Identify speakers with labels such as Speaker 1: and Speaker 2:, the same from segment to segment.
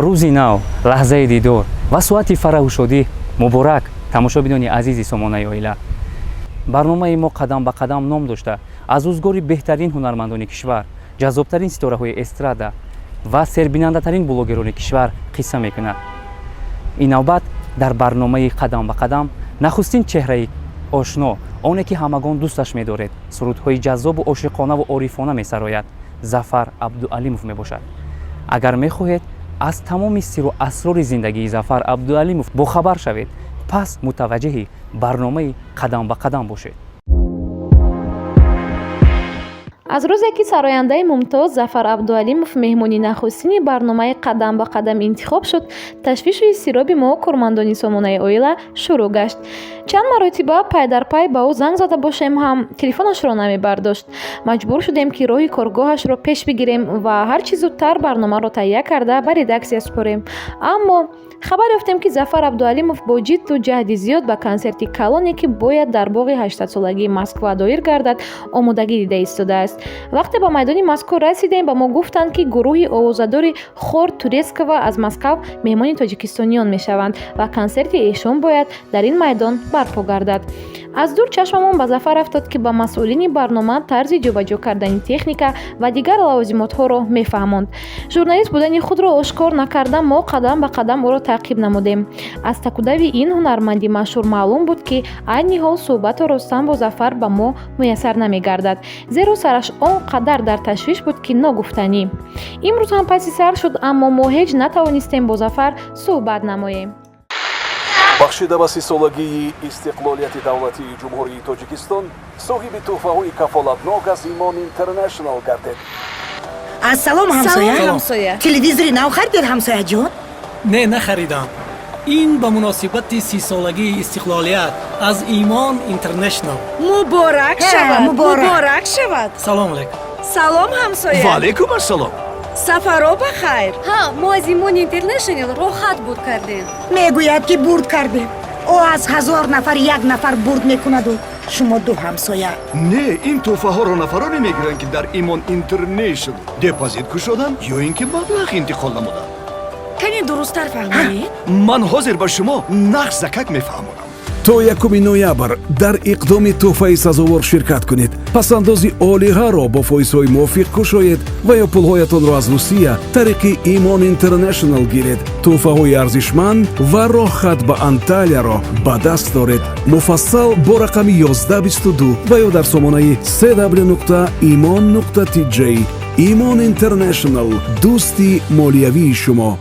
Speaker 1: Рӯзи нав, лаҳзаи дидор ва соати фараҳу шодӣ муборак, тамошобинони азизи сомонаи «Оила». Барномаи мо «Қадам ба қадам» ном дошта, аз рӯзгори беҳтарин ҳунармандони кишвар, ҷаззобтарин ситораҳои эстрада ва сербинандатарин блогерони кишвар қисса мекунад. Ин навбат дар барномаи «Қадам ба қадам» нахустин чеҳраи ошно, оне ки ҳамагон дӯсташ медоред, сурудҳои ҷаззобу ошиқонаву орифона месарояд, Зафар Абдуалимов мебошад. Агар мехоҳед аз тамоми сиру асрори зиндагии Зафар Абдуалимов бохабар шавед, пас мутаваҷҷеҳи барномаи «Қадам ба қадам» бошед.
Speaker 2: Аз рӯзе ки сарояндаи мумтоз Зафар Абдуалимов меҳмони нахустини барномаи «Қадам ба қадам» интихоб шуд, ташвишу изтироби мо, кормандони сомонаи «Оила», шурӯъ гашт. Чанд маротиба пай дар пай ба ӯ занг зада бошем ҳам, телефонашро намебардошт. Маҷбур шудем, ки роҳи коргоҳашро пеш бигирем ва ҳарчи зудтар барномаро таҳия карда, ба редаксия супорем. Аммо хабар ёфтем, ки Зафар Абдуалимов бо ҷидду ҷаҳди зиёд ба консерти калоне, ки бояд дар боғи 80-солагии Москва доир гардад, омодагӣ дида истодааст. Вақте ба майдони мазкур расидем, ба мо гуфтанд, ки гурӯҳи овозадори хор Турецкого аз Москав меҳмони тоҷикистониён мешаванд ва консерти эшон бояд дар ин майдон барпо гардад. Аз дур чашмамон ба Зафар афтод, ки ба масъулини барнома тарзи ҷобаҷо кардани техника ва дигар лавозимотҳоро мефаҳмонд. Журналист будани худро ошкор накарда, мо қадам ба қадам ӯро таъқиб намудем. Аз такудави ин ҳунарманди машҳур маълум буд, ки айни ҳол суҳбату ростан бо Зафар ба мо муяссар намегардад, зеро сараш он қадар дар ташвиш буд, ки ногуфтанӣ. Имрӯз ҳам паси сар шуд, аммо мо ҳеҷ натавонистем бо Зафар суҳбат намоем.
Speaker 3: Бахшида ба 30-солагии истиқлолияти давлатии Ҷумҳурии Тоҷикистон, соҳиби тӯҳфаҳои кафолатнок аз «Имон Интернешнл» гардед.
Speaker 4: Ассалом, ҳамсоя.
Speaker 5: Ҳамсоя.
Speaker 4: Телевизори нав харидед, ҳамсояҷон?
Speaker 6: Не, нахаридам. Ин ба муносибати 30-солагии истиқлолият аз «Имон Интернешнл».
Speaker 5: Муборак шавад.
Speaker 4: Муборак.
Speaker 5: Муборак шавад.
Speaker 6: Салом алейкум.
Speaker 5: Салом, ҳамсоя.
Speaker 7: Ва алейкум ассалом.
Speaker 5: Сафаро ба хайр.
Speaker 8: Ҳа, мо аз «Имон Интернешнл» роҳат бурд кардем.
Speaker 4: Мегӯяд, ки бурд кардем. О, аз 1000 нафар як нафар бурд мекунаду шумо ду ҳамсоя.
Speaker 7: Не, ин тӯҳфаҳоро нафароне мегиранд, ки дар «Имон Интернешнл» депозит кушоданд ё ин ки маблағ интиқол намуданд.
Speaker 5: Кане дурусттар фаҳмонед.
Speaker 7: Ман ҳозир ба шумо нағзакак мефаҳмонам.
Speaker 3: То 1 ноябр дар иқдоми тӯҳфаи сазовор ширкат кунед, пасандози олиғаро бо фоизҳои мувофиқ кушоед ва ё пулҳоятонро аз Русия тариқи «Имон Интернешнл» гиред, тӯҳфаҳои арзишманд ва роҳхат ба Анталияро ба даст доред. Муфассал бо рақами 1122 ва ё дар сомонаи cw.imon.tj. «Имон Интернешнл» — дӯсти молиявии шумо.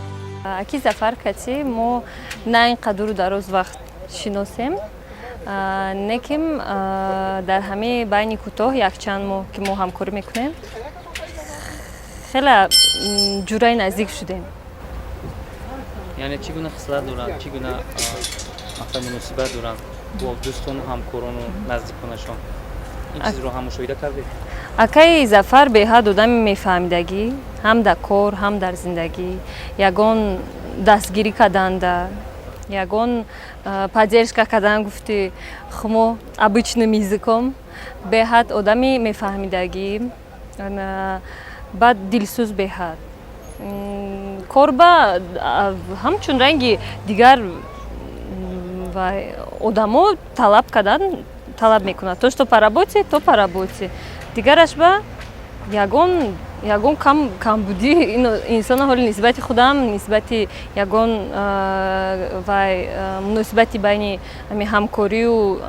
Speaker 8: Аки Зафар кати мо на ин қадру дароз вақт шиносем, лекин дар ҳамаи байни кӯтоҳ, якчанд моҳ, ки мо ҳамкорӣ мекунем, хеле ҷураи наздик шудем.
Speaker 1: Яъне чӣ гуна хислат доранд, чӣ гуна мақсад муносибат доранд бо дӯстону ҳамкорону наздиконашон? Ин чизро ҳам мушоҳида кардед?
Speaker 8: Акаи Зафар беҳад одами мефаҳмидагӣ, ҳам дар кор, ҳам дар зиндагӣ. Ягон дастгирӣ карданда, ягон поддержка кардан, гуфти хумо обычным языком, беҳад одами мефаҳмидагӣ, баъд дилсӯз беҳад. Корба ҳамчун ранги дигар ва одамо талаб кардан талаб мекунад, то что по работе, то по работе. Дигараш ба ягон камбудӣ инсона ҳоли нисбати худам, нисбати ягон вай муносибати байни ҳами ҳамкорию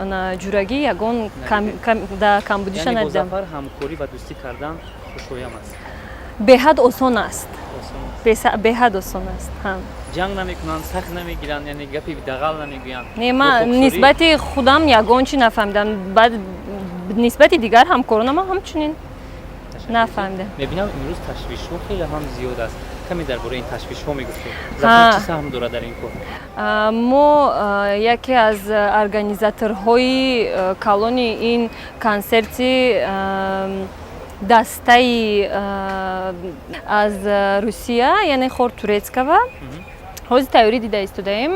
Speaker 8: ҷурагӣ ягон камбудиша надидам.
Speaker 1: Зафар ҳамкорӣ ва дӯстӣ кардан хушоям аст?
Speaker 8: Беҳад осон аст, беҳад осон аст.
Speaker 1: Ҷанг намекунанд, сахт намегиранд, яъне гапи дағал намегӯянд?
Speaker 8: Не, ман нисбати худам ягон чи нафаҳмидам, баъд нисбати дигар ҳамкоронама ҳамчунин нафаҳмидам.
Speaker 1: Мебинам, имрӯз ташвишҳо хеле ҳам зиёд аст. Каме дар бораи ин ташвишҳо мегуфтем. Зафар чӣ саҳм дорад дар ин кор?
Speaker 8: Мо яке аз организаторҳои калони ин консерти дастаи аз Русия, яъне хор Турецкого, ҳозир тайёрӣ дида истодаем.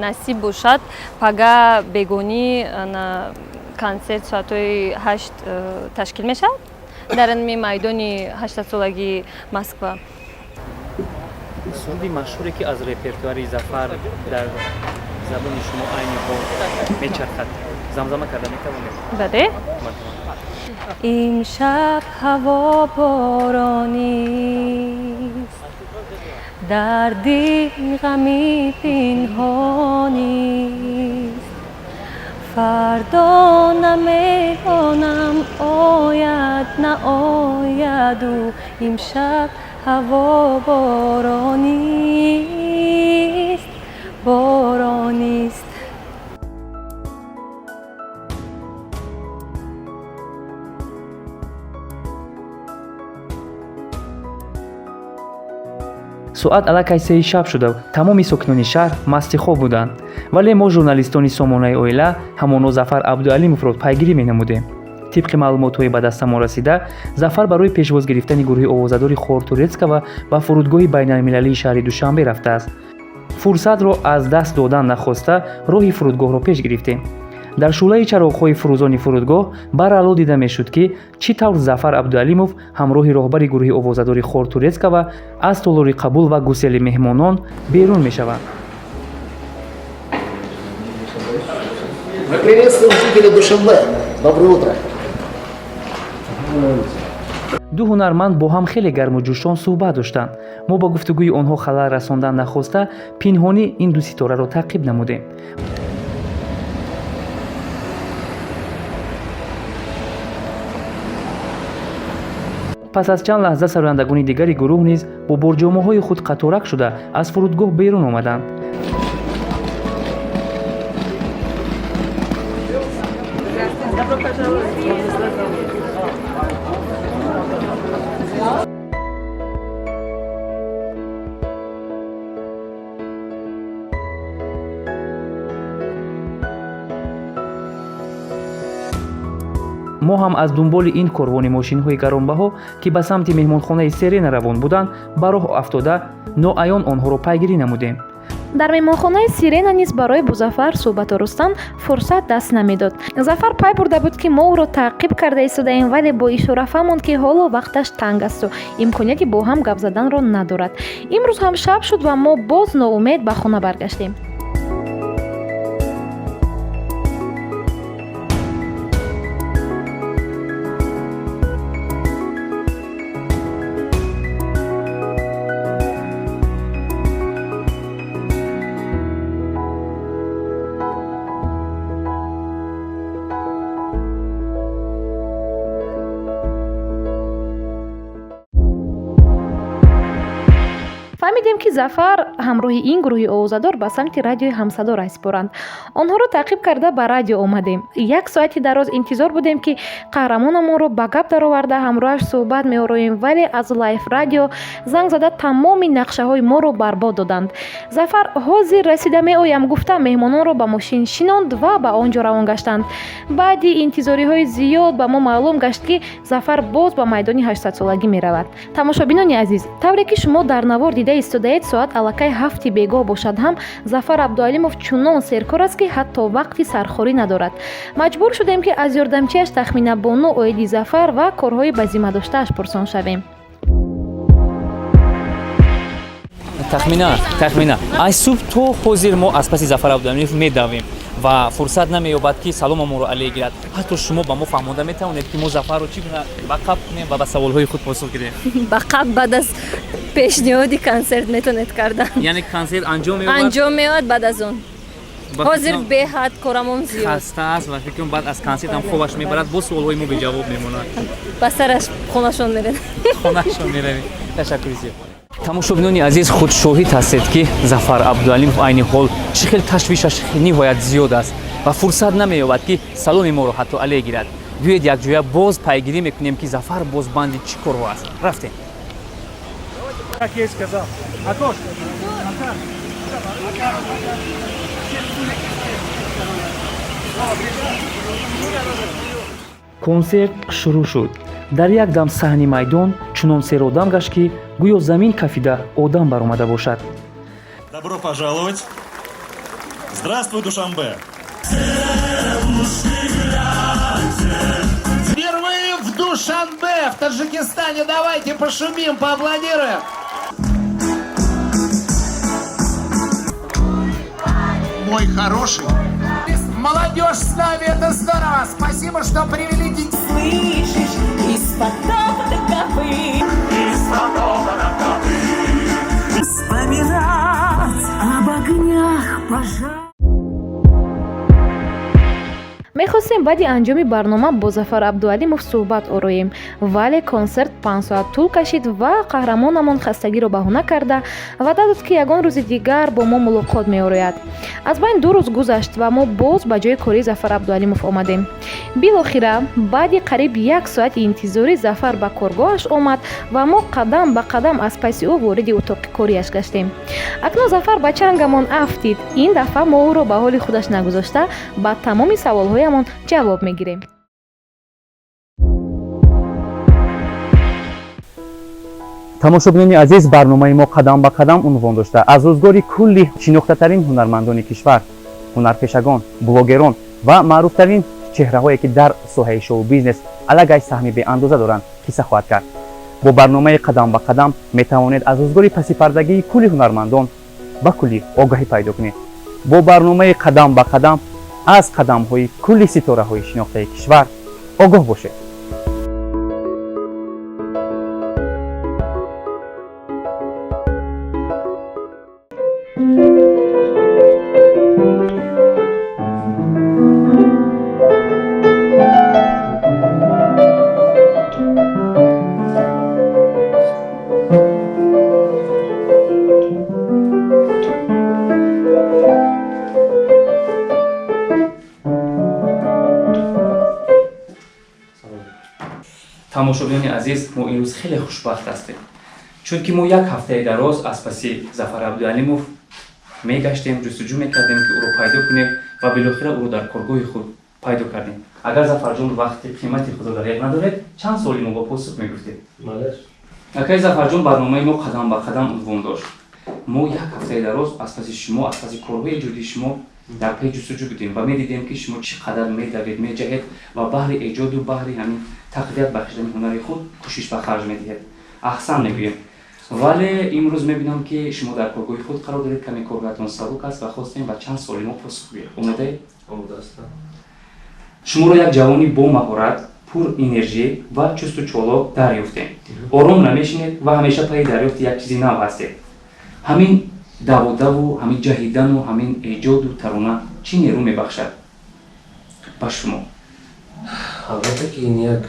Speaker 8: Насиб бошад, пага бегонӣ консерт соатҳои 8 ташкил мешавад дар ами майдони 80-солагии Москва.
Speaker 1: Суруди машҳуре, ки аз репертуари Зафар дар забони шумо айни ҳол мечархад, замзама карда метавонед?
Speaker 8: Бале. Имшаб ҳаво боронист, дар дил ғами пинҳонист, фардо намедонам ояд наояду, имшаб ҳаво боронист, боронист.
Speaker 1: Соат аллакай 3-и шаб шуда, тамоми сокинони шаҳр масти хоб буданд, вале мо, журналистони сомонаи оила, ҳамоно Зафар Абдуалимовро пайгирӣ менамудем. Тибқи маълумотҳои ба дастамон расида, Зафар барои пешвоз гирифтани гурӯҳи овозадори хор Турецкого ба фурудгоҳи байналмилалии шаҳри Душанбе рафтааст. Фурсатро аз даст додан нахоста, роҳи фурудгоҳро пеш гирифтем. Дар шӯълаи чароғҳои фурӯзони фурудгоҳ бараъло дида мешуд, ки чӣ тавр Зафар Абдуалимов ҳамроҳи роҳбари гурӯҳи овозадори хор Турецкого аз толори қабул ва гусели меҳмонон берун мешаванд.
Speaker 9: Мы приветствуем жителей Душанбе. Доброе утро.
Speaker 1: Ду ҳунарманд бо ҳам хеле гарму ҷӯшон суҳбат доштанд. Мо ба гуфтугӯи онҳо халал расондан нахоста, пинҳонӣ ин ду ситораро таъқиб намудем. Пас аз чанд лаҳза сарояндагони дигари гурӯҳ низ бо борҷомаҳои худ қаторак шуда аз фурудгоҳ берун омаданд.
Speaker 5: Добро пожаловать.
Speaker 1: Мо ҳам аз дунболи ин корвони мошинҳои гаронбаҳо, ки ба самти меҳмонхонаи Серена равон буданд, ба роҳ афтода, ноаён онҳоро пайгирӣ намудем.
Speaker 2: Дар меҳмонхонаи Сирена низ барои бо Зафар суҳбат оростан фурсат даст намедод. Зафар пай бурда буд, ки мо ӯро таъқиб карда истодаем, вале бо ишора фаҳмонд, ки ҳоло вақташ танг асту имконияти бо ҳам гап заданро надорад. Имрӯз ҳам шаб шуд ва мо боз ноумед ба хона баргаштем. Фаҳмидем, ки Зафар ҳамроҳи ин гурӯҳи овозадор ба самти радиои ҳамсадо раҳсипоранд. Онҳоро таъқиб карда ба радио омадем. Як соати дароз интизор будем, ки қаҳрамонамонро ба гап дароварда, ҳамроҳаш суҳбат меороем, вале аз Лайф радио занг зада, тамоми нақшаҳои моро барбод доданд. Зафар ҳозир расида меоям гуфта, меҳмононро ба мошин шинонд ва ба он ҷо равон гаштанд. Баъди интизориҳои зиёд ба мо маълум гашт, ки Зафар боз ба майдони 800-солагӣ меравад. Тамошобинони азиз, тавре ки шумо дар навор дида истодаед, соат аллакай 7-и бегоҳ бошад ҳам, Зафар Абдуалимов чунон серкор аст, ки ҳатто вақти сархорӣ надорад. Маҷбур шудем, ки аз ёрдамчиаш Тахмина Бону оиди Зафар ва корҳои ба зимма доштааш пурсон шавем.
Speaker 1: Тахмина, Тахмина, аз субҳ то ҳозир мо аз паси Зафар Абдуалимов медавем ва фурсат намеёбад, ки саломамонро алей гирад. Ҳатто шумо ба мо фаҳмонда метавонед, ки мо Зафарро чӣ гуна ба қаб кунем ва ба саволҳои худ посух гирем?
Speaker 8: Ба қаб баъд аз пешниҳоди консерт метавонед кардан.
Speaker 1: Яъне консерт анҷом меёбад?
Speaker 8: Анҷом меёбад баъд аз он. Ҳозир беҳад корамон зиёд.
Speaker 1: Хаста аст ва фикр кунам, баъд аз консерт ҳам хобаш мебарад, боз суолҳои мо беҷавоб мемонад.
Speaker 8: Ба сараш хонашон меравем.
Speaker 1: Хонашон меравем. Ташаккури зиёд. Тамошобинони азиз, худ шоҳид ҳастед, ки Зафар Абдуалимов айни ҳол чӣ хел ташвишаш ниҳоят зиёд аст ва фурсат намеёбад, ки саломи моро ҳатто алей гирад. Биёед, якҷоя боз пайгирӣ мекунем, ки Зафар боз банди чӣ корҳо аст. Рафтем.
Speaker 10: Как я и сказал. Окошко.
Speaker 1: Консерт шурӯъ шуд. Дар як дам саҳни майдон чунон серодам гашт, ки гӯё замин кафида одам баромада бошад.
Speaker 11: Добро пожаловать! Здравствуй, Душанбе!
Speaker 9: Впервые в Душанбе, в Таджикистане. Давайте пошумим, поаплодируем. Мой хороший.
Speaker 12: Молодежь с нами, это здорово! Спасибо, что привели детей.
Speaker 5: Слышишь, из-под копыт.
Speaker 11: Из-под копыт.
Speaker 5: Вспоминать об огнях пожар.
Speaker 2: Мехостем баъди анҷоми барнома бо Зафар Абдуалимов суҳбат ороем, вале консерт 5 соат тӯл кашид ва қаҳрамонамон хастагиро баҳона карда ваъда дод, ки ягон рӯзи дигар бо мо мулоқот меорояд. Аз байн 2 рӯз гузашт ва мо боз ба ҷои кории Зафар Абдуалимов омадем. Билохира баъди қариб як соати интизорӣ Зафар ба коргоҳаш омад ва мо қадам ба қадам аз паси ӯ вориди утоқи кориаш гаштем. Акнун Зафар ба чангамон афтид. Ин дафъа мо ӯро ба ҳоли худаш нагузошта, ба тамоми саволҳоямон ҷавоб мегирем.
Speaker 1: Тамошобинони азиз, барномаи мо «Қадам ба қадам» унвон дошта, аз рӯзгори кулли шинохтатарин ҳунармандони кишвар, ҳунарпешагон, блогерон ва маъруфтарин чеҳраҳое, ки дар соҳаи шоу-бизнес аллакай саҳми беандоза доранд, қисса хоҳад кард. Бо барномаи «Қадам ба қадам» метавонед аз рӯзгори пасипардагии кулли ҳунармандон ба куллӣ огаҳӣ пайдо кунед. Бо барномаи «Қадам ба қадам» аз қадамҳои кулли ситораҳои шинохтаи кишвар огоҳ бошед. Тамошобинони азиз, мо имрӯз хеле хушбахт ҳастем, чунки мо як ҳафтаи дароз аз паси Зафар Абдуалимов мегаштем, ҷустуҷӯ мекардем, ки ӯро пайдо кунем, ва билохира ӯро дар коргоҳи худ пайдо кардем. Агар, Зафарҷон, вақти қимати худро дареғ надоред, чанд суоли мо ба посух мегуфтед? Акаи Зафарҷон, барномаи мо «Қадам ба қадам» унвон дошт. Мо як ҳафтаи дароз аз паси шумо, аз паси корҳои эҷодии шумо дар паи ҷустуҷӯ будем ва медидем, ки шумо чӣ қадар медавед, меҷаҳед ва баҳри эҷоду баҳри ҳамин тақвият бахшидани ҳунари худ кӯшиш ба харҷ медиҳед. Аҳсан мегӯем. Вале имрӯз мебинам, ки шумо дар коргоҳи худ қарор доред, каме коргоҳатон сабук аст ва хостем ба чанд суоли мо посух гӯед. Омодаед? Шуморо як ҷавони бо маҳорат, пур энержӣ ва чусту чолок дарёфтем. Ором намешинед ва ҳамеша пайи дарёфти як чизи нав ҳастед. Ҳамин даводаву ҳамин ҷаҳидану ҳамин эҷоду тарона чӣ нерӯ мебахшад ба шумо?
Speaker 13: Албатта, ки ин як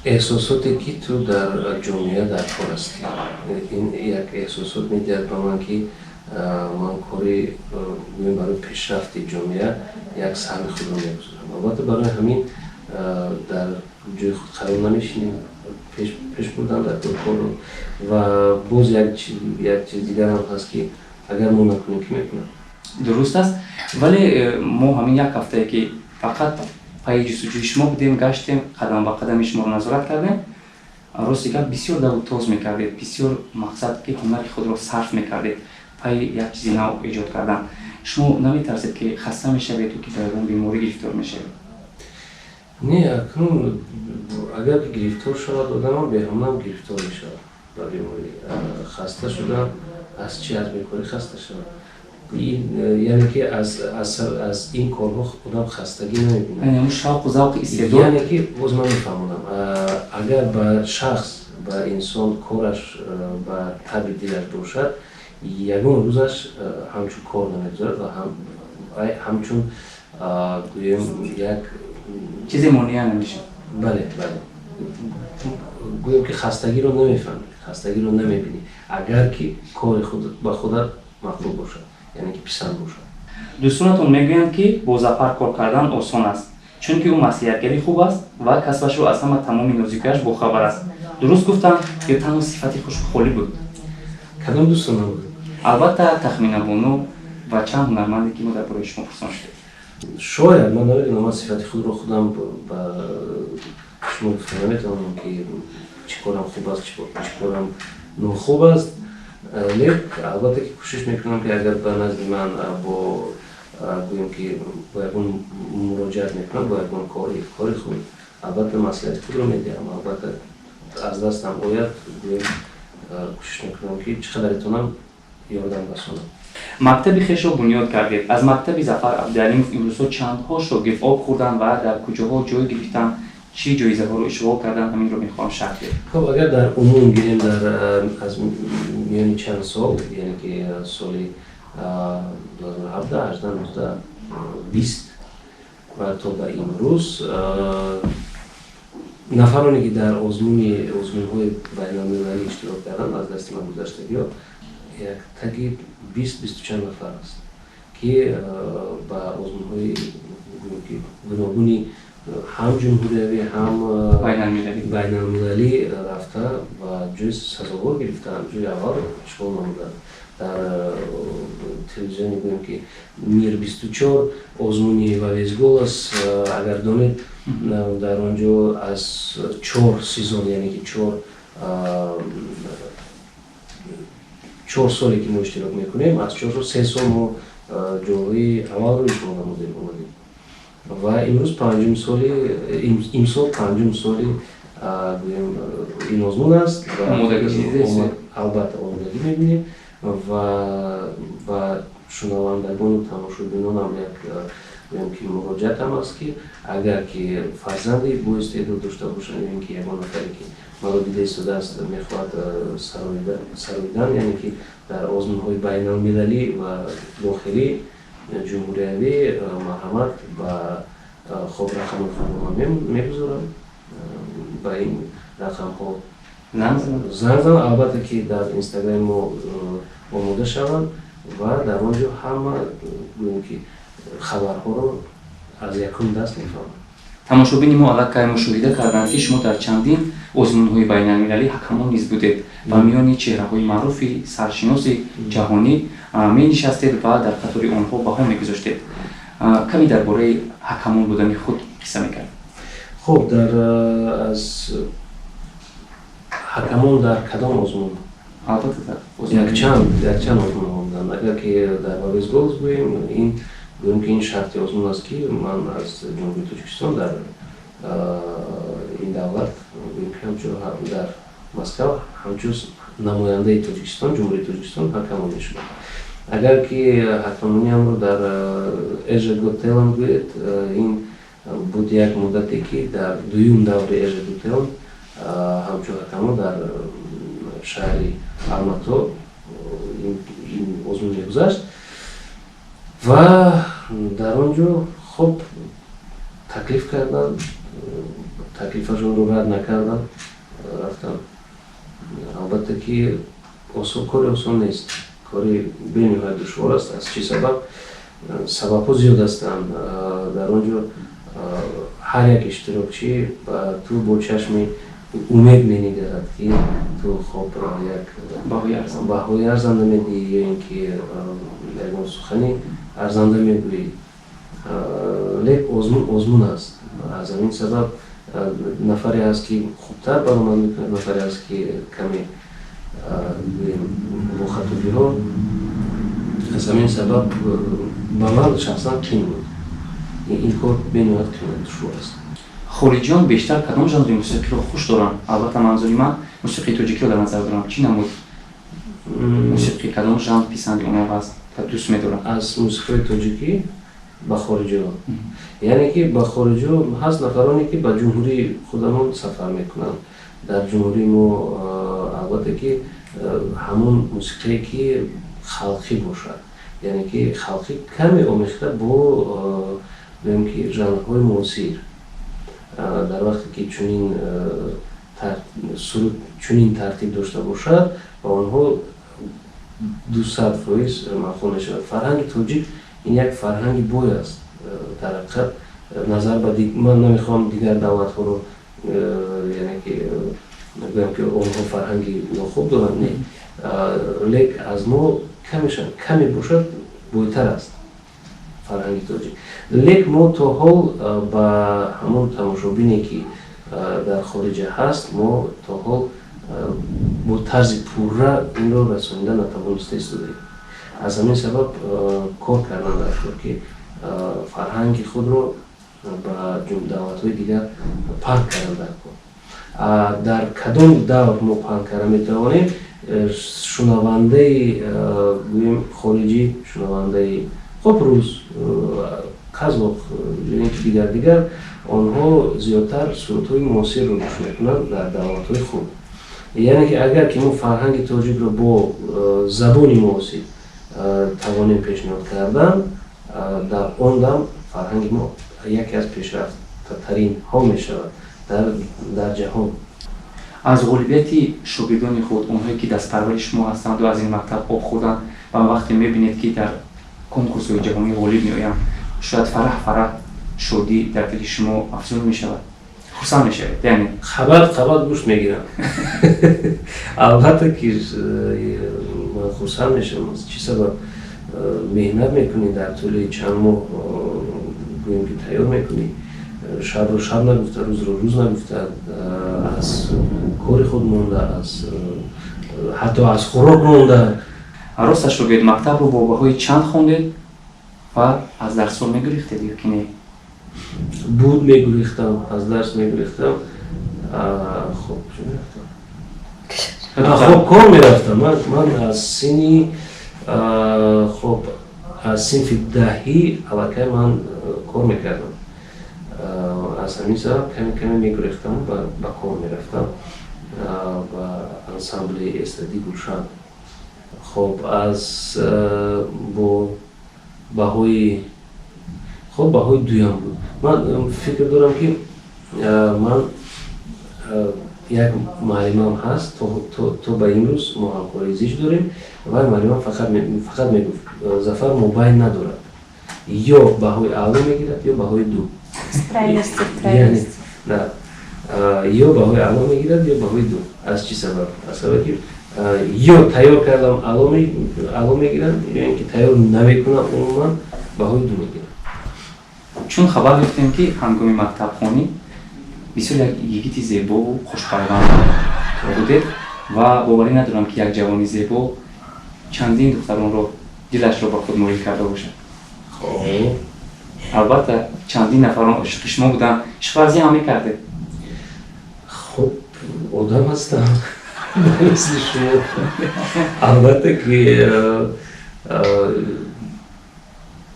Speaker 13: эҳсосоте, ки ту дар ҷомеа дар кор ҳастӣ, ин як эҳсосот медиҳад ба ман, ки ман кори, гӯем, барои пешрафти ҷомеа як саҳми худро мегузорам. Албатта, барои ҳамин дар ҷои худ қарор намешинем, пеш бурдан дар корро. Ва боз як чиз дигарам ҳаст, ки агар мо накунем, кӣ мекунад?
Speaker 1: Дуруст аст, вале мо ҳамин як ҳафтае, ки фақат пайи ҷустуҷӯи шумо будем, гаштем, қадам ба қадами шуморо назорат кардем, рости гап, бисёр даву тоз мекардед, бисёр, мақсад, ки ҳунари худро сарф мекардед пайи як чизи нав эҷод кардан. Шумо наметарсед, ки хаста мешаведу ки ба ягон беморӣ гирифтор мешавед?
Speaker 13: Не, акнун агар гирифтор шавад одамам, беҳамнам гирифтор мешавад ба беморӣ. Хаста шудан аз чи? Аз бекорӣ хаста шавад, яъне ки аз ин корҳо одам хастагӣ намебинад.
Speaker 1: Шавқу завқи, истеъдод.
Speaker 13: Яъне ки боз ман мефаҳмонам: агар ба шахс, ба инсон кораш ба таби дилаш бошад, ягон рӯзаш ҳамчун кор намегузарад ва ҳамчун, гӯем, як
Speaker 1: чизе монеа намешавад.
Speaker 13: Бале, гӯем, ки хастагиро намефаҳмӣ, хастагиро намебинӣ, агар ки кори худ ба худат мақбул бошад, яъне ки писанд бошад.
Speaker 1: Дӯстонатон мегӯянд, ки бо Зафар кор кардан осон аст, чунки ӯ маслиҳатгари хуб аст ва касбашро аз ҳама тамоми нозикиаш бохабар аст. Дуруст гуфтанд ё танҳо сифати хушхолӣ буд?
Speaker 13: Кадом дӯстонам буд?
Speaker 1: Албатта, Тахмина бону ва чанд ҳунарманде, ки мо дар бораи шумо пурсон шудем.
Speaker 13: Шояд, ман намедонам, ман сифати худро худам ба шумо гуфта наметавонам, ки чӣ корам хуб аст, чӣ корам нохуб аст. Лек албатта, ки кӯшиш мекунам, ки агар ба назди ман бо, гӯем, ки бо ягон муроҷиат мекунам, бо ягон кори худ, албатта, маслиҳати худро медиҳам. Албатта, аз дастам ояд, гӯем, кӯшиш мекунам, ки чӣ қадар итонам. Ёрдам расонам.
Speaker 1: Мактаби хешро бунёд кардед. Аз мактаби Зафар Абдуалимов имрӯзҳо чандҳо шогирд об хӯрданд ва дар куҷоҳо ҷой гирифтанд, чӣ ҷоизаҳоро ишғол карданд, ҳаминро мехоҳам шарҳ диҳед.
Speaker 13: Хуб, агар дар умум гирем, дар аз миёни чанд сол, яъне ки соли 2017, 18, 19, 20 ва то ба имрӯз, нафароне ки дар озмунҳои байналмилалӣ иштирок карданд, аз дасти ман гузаштагиҳо як таги 20, бисту чанд нафар аст, ки ба озмунҳои гуногуни ҳам ҷумҳуриявӣ, ҳам байналмилалӣ рафта ва ҷои сазовор гирифтаанд, ҷои аввал ишғол намуданд. Дар телевизиони, гӯем ки, Мир 24, озмуни «Во весь голос», агар донед, дар он ҷо аз чор сезон, яъне ки 4 соле ки мо иштирок мекунем, аз 4 сол 3 сол мо ҷойҳои аввалро ишғол намудем, омадем. Ва имрӯз панҷум соли, имсол панҷум соли, гӯем, ин озмун аст. Албатта, омодагӣ мебинем ва ба шунавандагону тамошобинонам як, гӯем ки, муроҷиатам аст, ки агар ки фарзанде боистеъдод дошта бошанд ё ин ки ягон нафаре ки маро дида истодааст, мехоҳад сароидан, яъне ки дар озмунҳои байналмилалӣ ва дохилӣ, ҷумҳуриявӣ, марҳамат, ба хоб рақамҳои худро ман мегузорам, ба ин рақамҳо занг зананд. Албатта ки дар Инстаграми мо омода шаванд ва дар он ҷо ҳама, гӯем ки, хабарҳоро аз якум даст мефаҳманд.
Speaker 1: Тамошобини мо аллакай мушоҳида карданд, ки шумо дар чандин озмунҳои байналмилалӣ ҳакамон низ будед ва миёни чеҳраҳои маъруфи саршиноси ҷаҳонӣ менишастед ва дар қатори онҳо баҳо мегузоштед. Каме дар бораи ҳакамон будани худ қисса мекард.
Speaker 13: Хуб, дар аз ҳакамон дар кадом озмун?
Speaker 1: Албатта.
Speaker 13: Якчанд озмунҳо буданд. Агар ки дар «Во весь голос» гӯем, ин, гӯем ки, ин шарти озмун аст, ки ман аз Ҷумҳурии Тоҷикистон дар ин давлат, гӯем ки, ҳамчун дар Москав ҳамчун намояндаи Тоҷикистон, Ҷумҳурии Тоҷикистон ҳакамон мешудам. Агар ки ҳакамониамро дар Asia's Got Talent гӯед, ин буд як муддате, ки дар дуюм даври Asia's Got Talent ҳамчун ҳакамон дар шаҳри Алмато ин озмун мегузашт ва дар он ҷо хуб таклиф карданд, таклифашонро рад накардам, рафтам. Албатта ки кори осон нест, кори бениҳоят душвор аст. Аз чӣ сабаб? Сабабҳо зиёд ҳастанд. Дар он ҷо ҳар як иштирокчӣ ба ту бо чашми умед менигарад, ки ту хоб як баҳои арзанда медиҳӣ ё ин ки ягон сухани арзанда мегӯӣ. Лек озмун озмун аст. Аз ҳамин сабаб нафаре ҳаст, ки хубтар баромад мекунад, нафаре ҳаст, ки каме бо хатогиҳо. Аз ҳамин сабаб ба ман шахсан қин буд ин кор, бениҳоят қин, душвор аст.
Speaker 1: Хориҷиён бештар кадом жанри мусиқиро хуш доранд? Албатта, манзури ман мусиқии тоҷикиро дар назар дорам. Чӣ намуд мусиқӣ, кадом жанр писанди онҳо ҳаст ва дӯст медоранд?
Speaker 13: Аз мусиқиҳои тоҷикӣ ба хориҷиҳо, яъне ки ба хориҷиҳо ҳаст нафароне, ки ба ҷумҳурии худамон сафар мекунанд. Дар ҷумҳурии мо, албатта ки, ҳамон мусиқие ки халқӣ бошад, яъне ки халқӣ каме омехта бо, гӯем ки, жанрҳои муосир. Дар вақте ки чунин суруд чунин тартиб дошта бошад, ба онҳо 200% маъқул мешавад. Фарҳанги тоҷик ин як фарҳанги бой аст дар ҳақиқат. Назар ба, ман намехоҳам дигар давлатҳоро, яъне ки, гӯям ки онҳо фарҳанги нохуб доранд, не, лек аз мо каме бошад бойтар аст фарҳанги тоҷик. Лек мо то ҳол ба ҳамон тамошобине, ки дар хориҷа ҳаст, мо то ҳол бо тарзи пурра инро расонида натавониста истодаем. Аз ҳамин сабаб кор кардан дар кор, ки фарҳанги худро ба давлатҳои дигар паҳн кардан дар кор. Дар кадом давр мо паҳн карда метавонем? Шунавандаи, гӯем, хориҷӣ, шунавандаи, хоб, рус, қазоқ ё ин ки дигар, онҳо зиёдтар сурудҳои муосирро гӯш мекунанд дар давлатҳои худ. Яъне ки агар ки мо фарҳанги тоҷикро бо забони муосир тавонем пешниҳод кардан, дар он дам фарҳанги мо яке аз пешрафтатаринҳо мешавад дар ҷаҳон.
Speaker 1: Аз ғолибияти шогирдони худ, онҳое ки дастпарвари шумо ҳастанду аз ин мактаб об хӯрданд, ва вақте мебинед, ки дар конкурсҳои ҷаҳонӣ ғолиб меоянд, шояд фараҳ шодӣ дар дили шумо афзун мешавад, хурсанд мешавед, яъне?
Speaker 13: Қабат қабат гӯшт мегирам. Албатта ки ман хурсанд мешавам. Аз чӣ сабаб? Меҳнат мекунӣ дар тӯли чанд моҳ, гӯем ки тайёр мекунӣ, шабро шаб нагуфта, рӯзро рӯз нагуфта, аз кори худ монда, аз ҳатто аз хӯрок монда.
Speaker 1: Росташро гӯед, мактабро бо баҳои чанд хондед ва аз дарсҳо мегурехтед ё ки не?
Speaker 13: Буд, мегурехтам, аз дарс мегурехтам. Хоб, чӣ мерафтам? Хоб, кор мерафтам. Ман аз синни, хоб, аз синфи 10-ӣ аллакай ман кор мекардам. Аз ҳамин сабаб каме каме мегурехтам, ба кор мерафтам, ба ансамбли эстрадии Гулшан. Хоб, аз бо баҳои, хоб, баҳои дуюм буд. Ман фикр дорам, ки ман як муаллимам ҳаст, то ба имрӯз мо ҳамкории зич дорем. Вай муаллимам фақат мегуфт: «Зафар мобайн надорад, ё баҳои аъло мегирад, ё баҳои ду». Ё баҳои аъло мегирад, ё баҳои ду. Аз чӣ сабаб? Аз сабабе ки ё тайёр кардам, аъло мегирам, ё ин ки тайёр намекунам, умуман баҳои ду мегирам.
Speaker 1: Чун хабар ёфтем, ки ҳангоми мактабхонӣ бисёр як йигити зебову хушпайванд будед ва боварӣ надорам, ки як ҷавони зебо чандин духтаронро дилашро ба худ моил карда бошад. Албатта, чандин нафарон ошиқи шумо буданд. Ишқварзӣ ҳам мекардед?
Speaker 13: Хуб, одам ҳастам мисли шумо. Албатта ки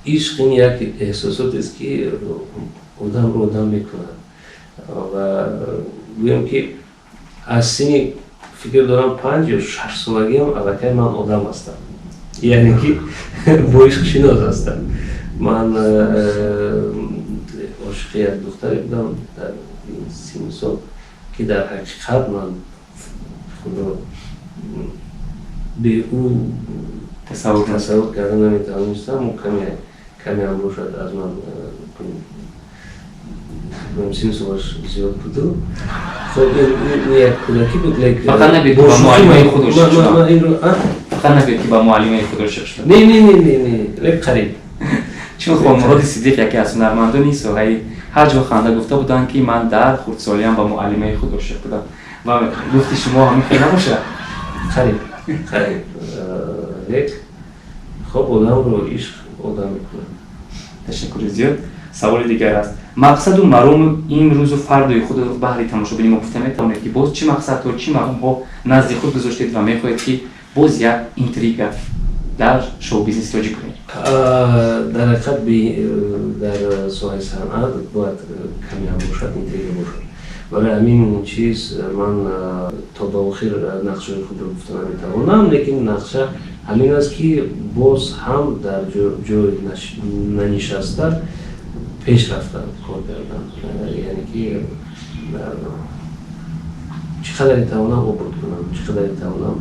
Speaker 13: ишқ ин як эҳсосотест, ки одамро одам мекунад. Ва гӯям, ки аз синни, фикр дорам, 5 ё 6 солагиам аллакай ман одам ҳастам, яъне ки бо ишқ шинос ҳастам. Ман ошиқи як духтаре будам дар синну сол, ки дар ҳақиқат ман худро бе ӯ тасаввур карда наметавонистам. Каме ҳам бошад, аз ман синну солаш зиёд буду. Хоб, ин як кӯдакӣ буд.
Speaker 1: Фақат набед, ки ба муаллимаи худ ошиқ шудам. Фақат набед, ки ба муаллимаи худ ошиқ шудам.
Speaker 13: Не, не, не, не, не, лек қариб.
Speaker 1: Чун Хонмуроди Сиддиқ, яке аз ҳунармандони соҳаи ҳаҷву ханда, гуфта буданд, ки ман дар хурдсолиам ба муаллимаи худ ошиқ будам, ва гуфти шумо ҳамин хел набошад?
Speaker 13: Қариб, қариб. Лек хоб, одамро ишқ одам мекунад.
Speaker 1: Ташаккури зиёд. Саволи дигар аст: мақсаду марому имрӯзу фардои худро баҳри тамошобини мо гуфта метавонед, ки боз чӣ мақсадҳо, чӣ маромҳо назди худ гузоштед ва мехоҳед, ки боз як интрига дар шоу-бизнеси тоҷик кунед?
Speaker 13: Дар ҳақиқат, дар соҳаи санъат бояд каме ҳам бошад, интрига бошад. Барои ҳамин чиз ман то ба охир нақшаҳои худро гуфта наметавонам, лекин нақша ҳамин аст, ки боз ҳам дар ҷой нанишаста, пеш рафтан, кор кардан, яъне ки чӣ қадаре тавонам обод кунам, чӣ қадаре тавонам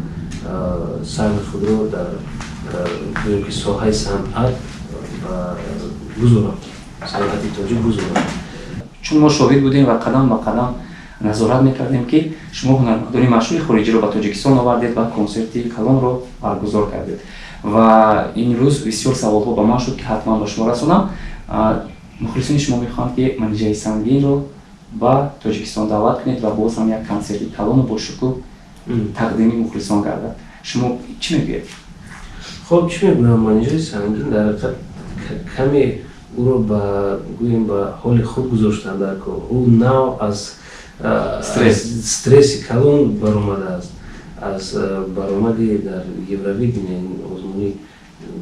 Speaker 13: саҳми худро дар, гӯем ки, соҳаи санъат гузорам, санъати тоҷик гузорам.
Speaker 1: Чун мо шоҳид будем ва қадам ба қадам назорат мекардем, ки шумо ҳунармандони машҳури хориҷиро ба Тоҷикистон овардед ва консерти калонро баргузор кардед. Ва имрӯз бисёр саволҳо ба ман шуд, ки ҳатман ба шумо расонам. Мухлисони шумо мехоҳанд, ки Манижаи Сангинро ба Тоҷикистон даъват кунед ва боз ҳам як консерти калону бошукӯҳ тақдими мухлисон гардад. Шумо чӣ мегӯед?
Speaker 13: Хоб, чӣ мегӯям? Манижаи Сангин дар ҳақиқат каме ӯро ба, гӯем, ба ҳоли худ гузоштан дар кор. Ӯ нав аз стресси калон баромадааст. Аз баромади дар Евровидение, озмуни,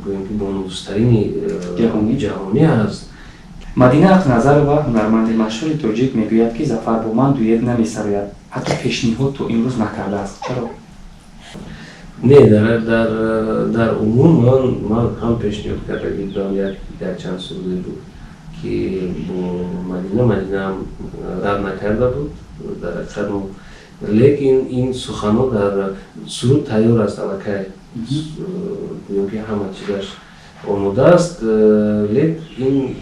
Speaker 13: гӯем ки, бонуфузтарини ҷаҳонӣ аст.
Speaker 1: Мадина Ақназарова, ҳунарманди машҳури тоҷик, мегӯяд, ки Зафар бо ман дуэт намесарояд, ҳатто пешниҳод то имрӯз накардааст. Чаро?
Speaker 13: Не, дар умум ман ҳам пешниҳод карда будам якчанд суруде буд, ки бо Мадина, Мадинаам рад накарда буд. Дар ҳақиқат, лекин ин суханҳо дар суруд тайёр аст, аллакай, гӯем ки, ҳама чизаш омода аст, лек ин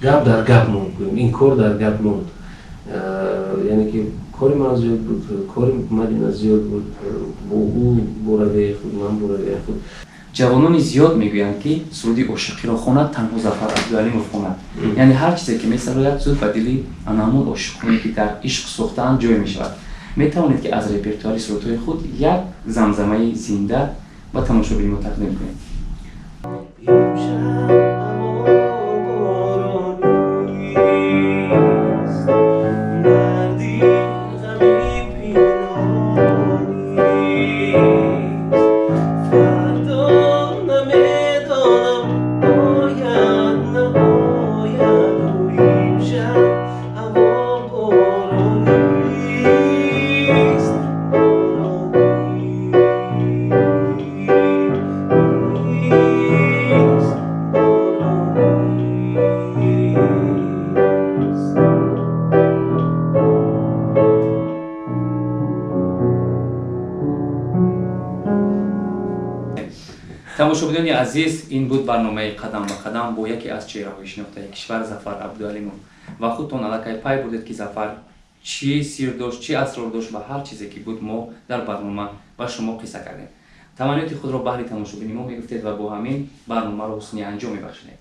Speaker 13: гап дар гап монд, гӯем, ин кор дар гап монд. Яъне ки кори ман зиёд буд, кори Мадина зиёд буд, бо ӯ бо равияи худ, ман бо равияи худ.
Speaker 1: Ҷавонони зиёд мегӯянд, ки суруди ошиқиро хонад танҳо Зафар Абдуалимов хонад, яъне ҳар чизе ки месарояд, зуд ба дили анамун ошиқоне, ки дар ишқ сӯхтаанд, ҷой мешавад. Метавонед, ки аз репертуари сурудҳои худ як замзамаи зинда ба тамошобини мо тақдим кунед?
Speaker 13: Имшаб ҳаво боронист, дар дил ғами пинҳонист, фардо намедонам ояд, наояд. Имшаб ҳаво боронист, боронист, боронист.
Speaker 1: Тамошобинони азиз, ин буд барномаи «Қадам ба қадам» бо яке аз чеҳраҳои шинохтаи кишвар, Зафар Абдуалимов. Ва худтон аллакай пай бурдед, ки Зафар чӣ сир дошт, чӣ асрор дошт ва ҳар чизе ки буд, мо дар барнома ба шумо қисса кардем. Таманниёти худро баҳри тамошобини мо мегуфтед ва бо ҳамин барномаро ҳусни анҷом мебахшидем.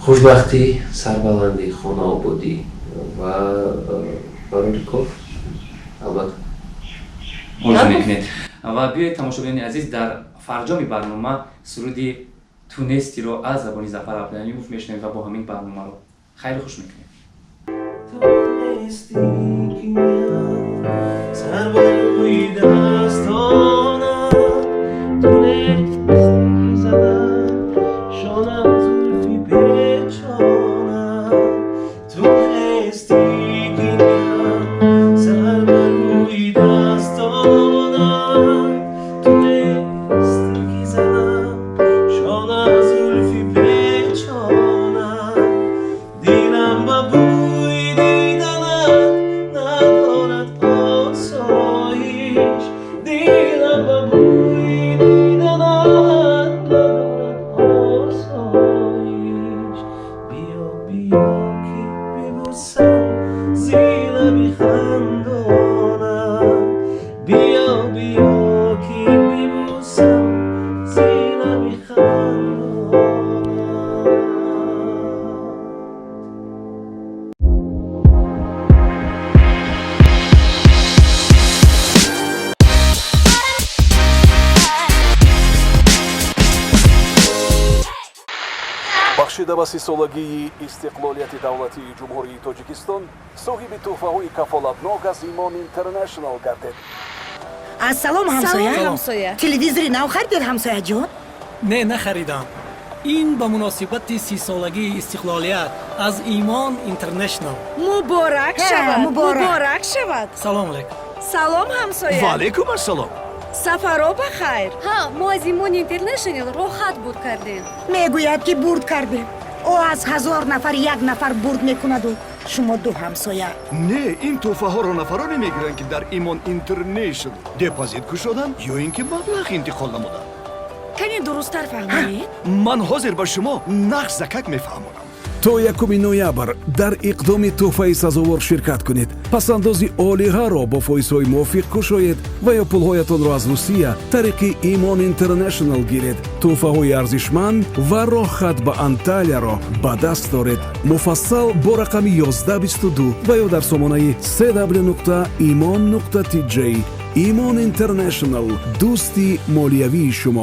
Speaker 13: Хушбахтӣ, сарбаландӣ, хонаободӣ ва барори кор, албатта.
Speaker 1: Орзу мекунед. Ва биёед, тамошобинони азиз, дар фарҷоми барнома суруди «Ту нестиро» аз забони Зафар Абдуалимов мешунавем ва бо ҳамин барномаро хайру хуш мекунем.
Speaker 13: Ту нестӣ, ки сар бар рӯи дастонам, ту нестӣ, ки занам шона зулфи печонам, ту нестӣ, ки сар бар рӯи дастонам, ту нестӣ, ки занам шона зулфи печонам, дилам ба бӯи диданат надорад осоиш, дилам ба бӯи диданат надорад осоиш, биё, биё, ки бибусам зи лаби хандонам, биё, биё, ки бибусам зи лаби хандонам.
Speaker 3: Бахшида ба 30-солагии истиқлолияти давлатии Ҷумҳурии Тоҷикистон, соҳиби тӯҳфаҳои кафолатнок аз Имон Интернешнл гардед.
Speaker 4: Ассалом, ҳамсоя.
Speaker 14: Салом, ҳамсоя.
Speaker 4: Телевизори нав харидед, ҳамсояҷон?
Speaker 6: Не, нахаридам. Ин ба муносибати 30-солагии истиқлолият аз Имон Интернешнл.
Speaker 14: Муборак шавад.
Speaker 4: Муборак.
Speaker 14: Муборак шавад.
Speaker 6: Салом алейкум.
Speaker 14: Салом, ҳамсоя.
Speaker 7: Ва алейкум ассалом.
Speaker 14: Сафаро ба хайр.
Speaker 8: Ҳа, мо аз Имон Интернешнл роҳат бурд кардем.
Speaker 4: Мегӯяд, ки бурд кардем. О аз 1000 нафар як нафар бурд мекунаду шумо ду ҳамсоя.
Speaker 7: Не, ин тӯҳфаҳоро нафароне мегиранд, ки дар Имон Интернешнл депозит кушоданд ё ин ки маблағ интиқол намуданд.
Speaker 14: Кане дурусттар фаҳмонед.
Speaker 7: Ман ҳозир ба шумо нағз закак мефаҳмонам.
Speaker 3: То 1 ноябр дар иқдоми тӯҳфаи сазовор ширкат кунед. Пасандози олиғаро бо фоизҳои мувофиқ кушоед ва ё пулҳоятонро аз Русия тариқи Имон Интернешнл гиред. Тӯҳфаҳои арзишманд ва роҳхат ба Анталияро ба даст доред. Муфассал бо рақами 1122 ва ё дар сомонаи cw нуқта имон нуқта tj. Имон Интернешнл, дӯсти молиявии шумо.